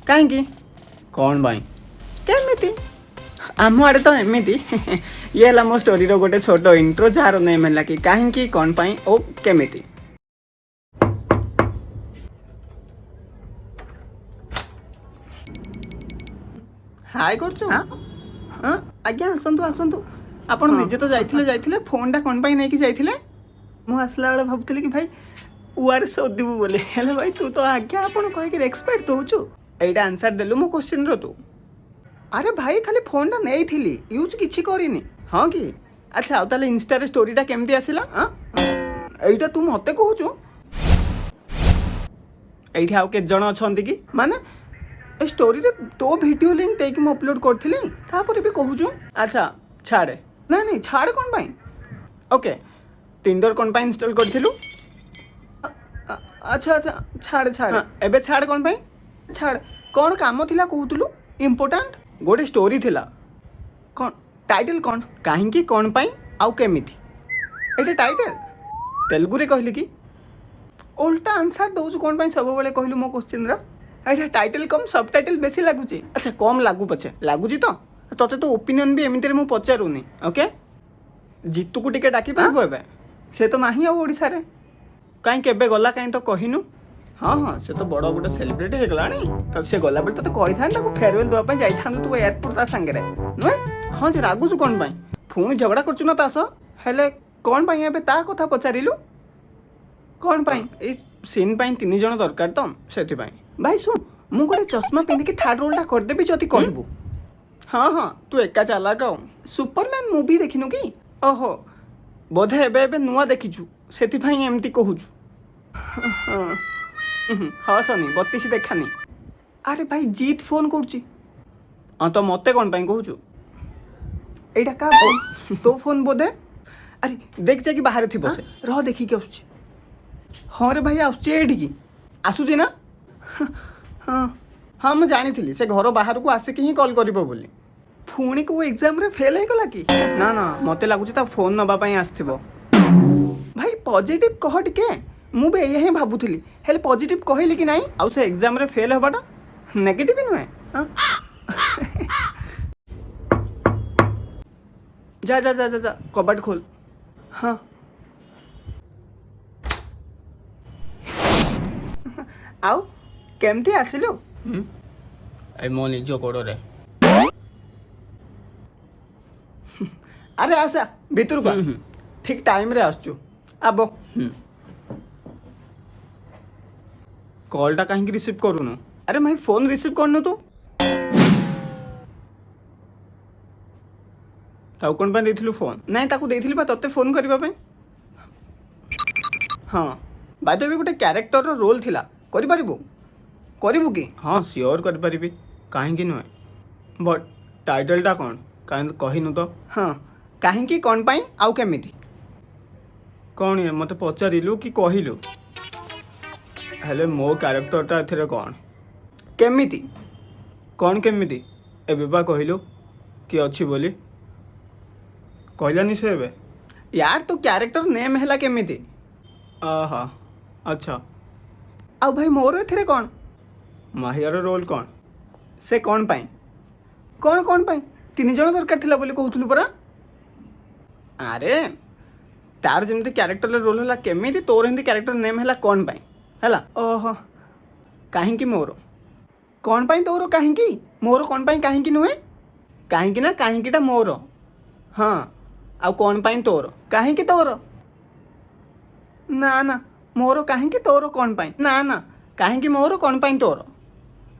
କାହିଁକି, କ'ଣ ପାଇଁ, କେମିତି? ଆମ ଆଡ଼େ ତ ଏମିତି। ଇଏ ହେଲା ମୋ ଷ୍ଟୋରିର ଗୋଟେ ଛୋଟ ଇଣ୍ଟ୍ରୋ, ଯାହାର ନେମ୍ ହେଲା କି କାହିଁକି, କ'ଣ ପାଇଁ ଓ କେମିତି। ହାଏ କରୁଛୁ? ହଁ ଆଜ୍ଞା, ଆସନ୍ତୁ ଆସନ୍ତୁ। ଆପଣ ନିଜେ ତ ଯାଇଥିଲେ ଯାଇଥିଲେ, ଫୋନ୍ଟା କ'ଣ ପାଇଁ ନେଇକି ଯାଇଥିଲେ? ମୁଁ ଆସିଲା ବେଳେ ଭାବୁଥିଲି କି ଭାଇ ଉଆରେ ଶୋଧିବୁ ବୋଲି, ହେଲେ ଭାଇ ତୁ ତ ଆଜ୍ଞା ଆପଣ କହିକି ରେସପେକ୍ଟ ଦେଉଛୁ। ଏଇଟା ଆନ୍ସର୍ ଦେଲୁ ମୋ କୋଶ୍ଚିନ୍ର ତୁ? ଆରେ ଭାଇ, ଖାଲି ଫୋନ୍ଟା ନେଇଥିଲି, ୟୁଜ୍ କିଛି କରିନି। ହଁ କି? ଆଚ୍ଛା, ଆଉ ତାହେଲେ ଇନଷ୍ଟାରେ ଷ୍ଟୋରିଟା କେମିତି ଆସିଲା? ଆଁ? ଏଇଟା ତୁ ମୋତେ କହୁଛୁ? ଏଇଠି ଆଉ କେତେ ଜଣ ଅଛନ୍ତି କି? ମାନେ ଏ ଷ୍ଟୋରିରେ ତୋ ଭିଡ଼ିଓ ଲିଙ୍କ୍ ଦେଇକି ମୁଁ ଅପଲୋଡ଼ କରିଥିଲି, ତାପରେ ବି କହୁଛୁ? ଆଚ୍ଛା ଛାଡ଼େ। ନାଇଁ ନାଇଁ, ଛାଡ଼େ କ'ଣ ପାଇଁ? ଓକେ, ଟିଣ୍ଡର କ'ଣ ପାଇଁ ଇନଷ୍ଟଲ୍ କରିଥିଲୁ? ଆଚ୍ଛା ଆଚ୍ଛା, ଛାଡ଼େ ଛାଡ଼େ। ଏବେ ଛାଡ଼େ କ'ଣ ପାଇଁ? ଛାଡ଼େ, କ'ଣ କାମ ଥିଲା କହୁଥିଲୁ? ଇମ୍ପୋର୍ଟାଣ୍ଟ ଗୋଟେ ଷ୍ଟୋରି ଥିଲା। କ'ଣ ଟାଇଟଲ୍? କ'ଣ କାହିଁକି, କ'ଣ ପାଇଁ ଆଉ କେମିତି, ଏଇଟା ଟାଇଟଲ୍? ତେଲୁଗୁରେ କହିଲି କି ଓଲଟା ଆନ୍ସର୍ ଦେଉଛୁ କ'ଣ ପାଇଁ ସବୁବେଳେ କହିଲୁ ମୋ କୋଶ୍ଚିନ୍ର? ଏଇଟା ଟାଇଟଲ୍ କମ୍, ସବ୍ ଟାଇଟଲ୍ ବେଶୀ ଲାଗୁଛି। ଆଚ୍ଛା, କମ୍ ଲାଗୁ ପଛେ, ଲାଗୁଛି ତ। ତତେ ତ ଓପିନିଅନ୍ ବି ଏମିତିରେ ମୁଁ ପଚାରୁନି। ଓକେ, ଜିତୁକୁ ଟିକେ ଡାକିପାରିବୁ ଏବେ? ସେ ତ ନାହିଁ ଆଉ ଓଡ଼ିଶାରେ। କାହିଁ, କେବେ ଗଲା? କାହିଁ ତ କହିନୁ। ହଁ ହଁ, ସେ ତ ବଡ଼ ଗୋଟେ ସେଲିବ୍ରିଟି ହେଇଗଲାଣି ତ। ସେ ଗଲାବେଳେ ତତେ କହିଥାନ୍ତି, ତାକୁ ଫେରୱେଲ୍ ଦେବା ପାଇଁ ଯାଇଥାନ୍ତୁ ତୁ ଏୟାରପୋର୍ଟ ତା ସାଙ୍ଗରେ, ନୁହେଁ? ହଁ ଯେ, ରାଗୁଛୁ କ'ଣ ପାଇଁ? ପୁଣି ଝଗଡ଼ା କରୁଛୁ ନା ତା ସହ? ହେଲେ କ'ଣ ପାଇଁ ଏବେ ତା କଥା ପଚାରିଲୁ? କ'ଣ ପାଇଁ? ଏଇ ସିନ୍ ପାଇଁ ତିନି ଜଣ ଦରକାର ତ, ସେଥିପାଇଁ। ଭାଇ ଶୁଣ, ମୁଁ ଗୋଟେ ଚଷମା ପିନ୍ଧିକି ଥାର୍ଡ଼ ରୋଲ୍ଟା କରିଦେବି ଯଦି କହିବୁ। ହଁ ହଁ, ତୁ ଏକା ଚାଲାକ। ଆଉ ସୁପରମ୍ୟାନ୍ ମୁଭି ଦେଖିନୁ କି? ଓହୋ, ବୋଧେ ଏବେ ଏବେ ନୂଆ ଦେଖିଛୁ, ସେଥିପାଇଁ ଏମିତି କହୁଛୁ। ହଁ ସନି, 32 ଦେଖାନି। ଆରେ ଭାଇ, ଜିତ୍ ଫୋନ୍ କରୁଛି। ହଁ ତ ମୋତେ କ'ଣ ପାଇଁ କହୁଛୁ? ଏଇଟା କାହା ଫୋନ୍? ତୋ ଫୋନ୍ ବୋଧେ। ଆରେ ଦେଖ ଯାଇକି, ବାହାରେ ଥିବ ସେ। ରହ, ଦେଖିକି ଆସୁଛି। ହଁ ରେ ଭାଇ, ଆସୁଛି ଏଇଠିକି ଆସୁଛି ନା? ହଁ ହଁ, ମୁଁ ଜାଣିଥିଲି ସେ ଘର ବାହାରକୁ ଆସିକି ହିଁ କଲ୍ କରିବ ବୋଲି। ପୁଣି କେଉଁ ଏକ୍ଜାମ୍ରେ ଫେଲ୍ ହେଇଗଲା କି? ନା ନା, ମୋତେ ଲାଗୁଛି ତା ଫୋନ୍ ନେବା ପାଇଁ ଆସିଥିବ। ଭାଇ, ପଜିଟିଭ୍ କହ ଟିକେ। ମୁଁ ବି ଏଇଆ ହିଁ ଭାବୁଥିଲି, ହେଲେ ପଜିଟିଭ୍ କହିଲି କି ନାହିଁ? ଆଉ ସେ ଏକ୍ଜାମ୍ରେ ଫେଲ୍ ହେବାଟା ନେଗେଟିଭ୍ ନୁହେଁ? ହଁ? ଯା ଯା ଯା ଯା ଯା, କବାଟ ଖୋଲ। ହଁ, ଆଉ କେମିତି ଆସିଲୁ? ଏ ମୋ ନିଜ ଗୋଡ଼ରେ। ଆରେ ଆସା, ଭିତରକୁ ଆ। ଠିକ୍ ଟାଇମ୍ରେ ଆସୁଛୁ। ଆବ। କଲ୍ଟା କାହିଁକି ରିସିଭ୍ କରୁନୁ? ଆରେ ଭାଇ, ଫୋନ୍ ରିସିଭ୍ କରୁନୁ ତୁ? ତାକୁ କ'ଣ ପାଇଁ ଦେଇଥିଲୁ ଫୋନ୍? ନାଇଁ, ତାକୁ ଦେଇଥିଲି ବା ତତେ ଫୋନ୍ କରିବା ପାଇଁ। ହଁ, ବାଇ ବି ଗୋଟେ କ୍ୟାରେକ୍ଟରର ରୋଲ୍ ଥିଲା, କରିପାରିବୁ? କରିବୁ କି? ହଁ, ସିଓର କରିପାରିବି, କାହିଁକି ନୁହେଁ? ବଟ୍ ଟାଇଟଲ୍ଟା କ'ଣ କାହିଁ କହିନୁ ତ? ହଁ, କାହିଁକି, କ'ଣ ପାଇଁ ଆଉ କେମିତି। କ'ଣ ଇଏ ମୋତେ ପଚାରିଲୁ କି କହିଲୁ? ହେଲେ ମୋ କ୍ୟାରେକ୍ଟରଟା ଏଥିରେ କ'ଣ? କେମିତି? କ'ଣ କେମିତି? ଏବେ ବା କହିଲୁ କି ଅଛି ବୋଲି। କହିଲାନି ସେ ଏବେ? ୟାର, ତୋ କ୍ୟାରେକ୍ଟର ନେମ୍ ହେଲା କେମିତି। ଆହା, ଆଚ୍ଛା। ଆଉ ଭାଇ, ମୋର ଏଥିରେ କ'ଣ? ମାହିଆର ରୋଲ୍ କ'ଣ? ସେ କ'ଣ ପାଇଁ। କ'ଣ କ'ଣ ପାଇଁ? ତିନି ଜଣ ଦରକାର ଥିଲା ବୋଲି କହୁଥିଲୁ ପରା। ଆରେ ତାର ଯେମିତି କ୍ୟାରେକ୍ଟର ରୋଲ୍ ହେଲା କେମିତି, ତୋର ଏମିତି କ୍ୟାରେକ୍ଟର ନେମ୍ ହେଲା କ'ଣ ପାଇଁ ହେଲା। ଓହୋ, କାହିଁକି ମୋର କ'ଣ ପାଇଁ, ତୋର କାହିଁକି, ମୋର କ'ଣ ପାଇଁ କାହିଁକି ନୁହେଁ? କାହିଁକି ନା କାହିଁକିଟା ମୋର, ହଁ, ଆଉ କ'ଣ ପାଇଁ ତୋର। କାହିଁକି ତୋର? ନା ନା, ମୋର କାହିଁକି, ତୋର କ'ଣ ପାଇଁ। ନା ନା, କାହିଁକି ମୋର, କ'ଣ ପାଇଁ ତୋର।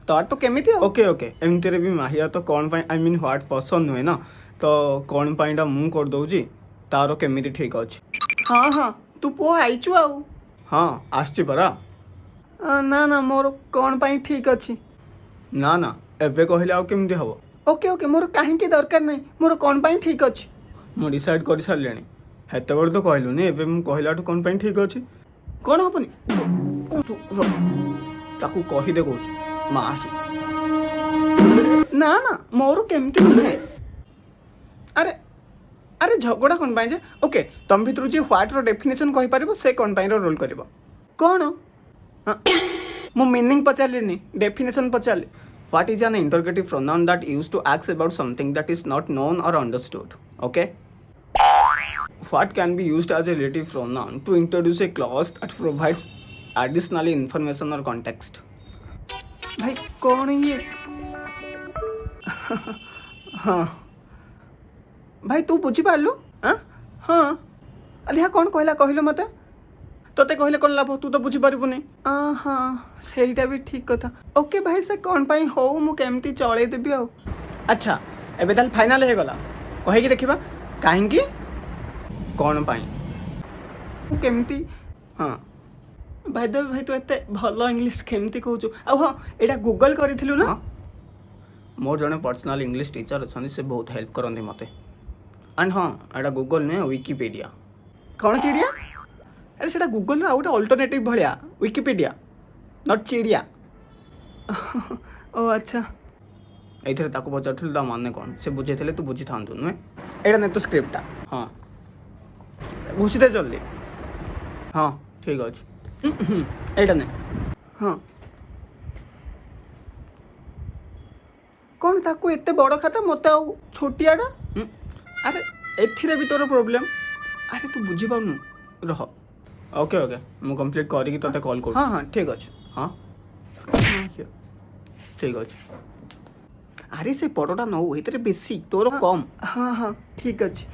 ତୋର ତ କେମିତି ଆଉ। ଓକେ ଓକେ, ଏମିତିରେ ବି ମାହିଆ ତ କ'ଣ ପାଇଁ, I mean what ପସନ୍ଦ ନୁହେଁ ନା, ତ କ'ଣ ପାଇଁଟା ମୁଁ କରିଦେଉଛି, ତାର କେମିତି ଠିକ୍ ଅଛି। ହଁ ହଁ, ତୁ ପୁଅ ଆଇଛୁ ଆଉ। ହଁ, ଆସିଛି ପରା। ନା ନା, ମୋର କ'ଣ ପାଇଁ ଠିକ୍ ଅଛି। ନା ନା, ଏବେ କହିଲେ ଆଉ କେମିତି ହେବ? ଓକେ ଓକେ, ମୋର କାହିଁକି ଦରକାର ନାହିଁ, ମୋର କ'ଣ ପାଇଁ ଠିକ୍ ଅଛି। ମୁଁ ଡିସାଇଡ଼୍ କରିସାରିଲିଣି। ସେତେବେଳେ ତ କହିଲୁନି, ଏବେ ମୁଁ କହିଲାଠୁ କ'ଣ ପାଇଁ ଠିକ୍ ଅଛି। କ'ଣ ହବନି? ତୁ ତାକୁ କହିଦେ କହୁଛି ମାହି। ନା ନା, ମୋର କେମିତି ନୁହେଁ। ଆରେ ଆରେ, ଝଗଡ଼ା କ'ଣ ପାଇଁ ଯେ? ଓକେ, ତମ ଭିତରୁ ଯିଏ ହ୍ୱାଟ୍ର ଡେଫିନେସନ୍ କହିପାରିବ, ସେ କ'ଣ ପାଇଁର ରୋଲ୍ କରିବ। କ'ଣ? ହଁ, ମୁଁ ମିନିଂ ପଚାରିଲିନି, ଡେଫିନେସନ୍ ପଚାରିଲି। What is an interrogative pronoun that used to ask about something that is not known or understood? Okay. What can be used as a relative pronoun to introduce a clause that provides additional information or context? ଭାଇ, କ'ଣ ଇଏ? ହଁ ଭାଇ, ତୁ ବୁଝିପାରିଲୁ? ଆଁ, ହଁ। ଆରେ, କ'ଣ କହିଲା, କହିଲୁ ମୋତେ। ତତେ କହିଲେ କ'ଣ ଲାଭ? ତୁ ତ ବୁଝିପାରିବୁନି। ହଁ, ସେଇଟା ବି ଠିକ୍ କଥା। ଓକେ ଭାଇ, ସେ କ'ଣ ପାଇଁ ହଉ, ମୁଁ କେମିତି ଚଳେଇଦେବି ଆଉ। ଆଚ୍ଛା, ଏବେ ତାହେଲେ ଫାଇନାଲ୍ ହେଇଗଲା। କହିକି ଦେଖିବା, କାହିଁକି, କ'ଣ ପାଇଁ? ମୁଁ କେମିତି ହଁ। ଭାଇ ଦେବ ଭାଇ, ତୁ ଏତେ ଭଲ ଇଂଲିଶ କେମିତି କହୁଛୁ? ଆଉ ହଁ, ଏଇଟା ଗୁଗଲ୍ କରିଥିଲୁ ନା? ହଁ, ମୋର ଜଣେ ପର୍ସନାଲ୍ ଇଂଲିଶ ଟିଚର୍ ଅଛନ୍ତି, ସେ ବହୁତ ହେଲ୍ପ କରନ୍ତି ମୋତେ। ଆଣ୍ଡ ହଁ, ଏଇଟା ଗୁଗଲ୍ ନୁହେଁ, ୱିକିପିଡ଼ିଆ। କ'ଣ ଚିଡ଼ିଆ? ଆରେ, ସେଇଟା ଗୁଗଲ୍ର ଆଉ ଗୋଟେ ଅଲ୍ଟରନେଟିଭ୍ ଭଳିଆ, ୱିକିପିଡ଼ିଆ, not ଚିଡ଼ିଆ। ଓ ଆଚ୍ଛା। ଏଇଥିରେ ତାକୁ ପଚାରୁଥିଲୁ ତା ମାନେ କ'ଣ, ସେ ବୁଝେଇଥିଲେ ତୁ ବୁଝିଥାନ୍ତୁ, ନୁହେଁ? ଏଇଟା ନେ ତୋ ସ୍କ୍ରିପ୍ଟଟା। ହଁ, ଘୋଷିଦେ ଜଲ୍ଦି। ହଁ, ଠିକ୍ ଅଛି। ହୁଁ, ଏଇଟା ନେ। ହଁ, କ'ଣ ତାକୁ ଏତେ ବଡ଼ ଖାତା, ମୋତେ ଆଉ ଛୋଟିଆଟା? ହୁଁ, ଆରେ, ଏଥିରେ ବି ତୋର ପ୍ରୋବ୍ଲେମ୍? ଆରେ, ତୁ ବୁଝିପାରୁନୁ, ରହ। ଓକେ ଓକେ, ମୁଁ କମ୍ପ୍ଲିଟ୍ କରିକି ତୋତେ କଲ୍ କରୁଛି। ହଁ ହଁ, ଠିକ୍ ଅଛି। ହଁ, ଠିକ୍ ଅଛି। ଆରେ, ସେ ପରଟା ନଉ, ଏଥିରେ ବେଶୀ, ତୋର କମ୍। ହଁ ହଁ, ଠିକ୍ ଅଛି।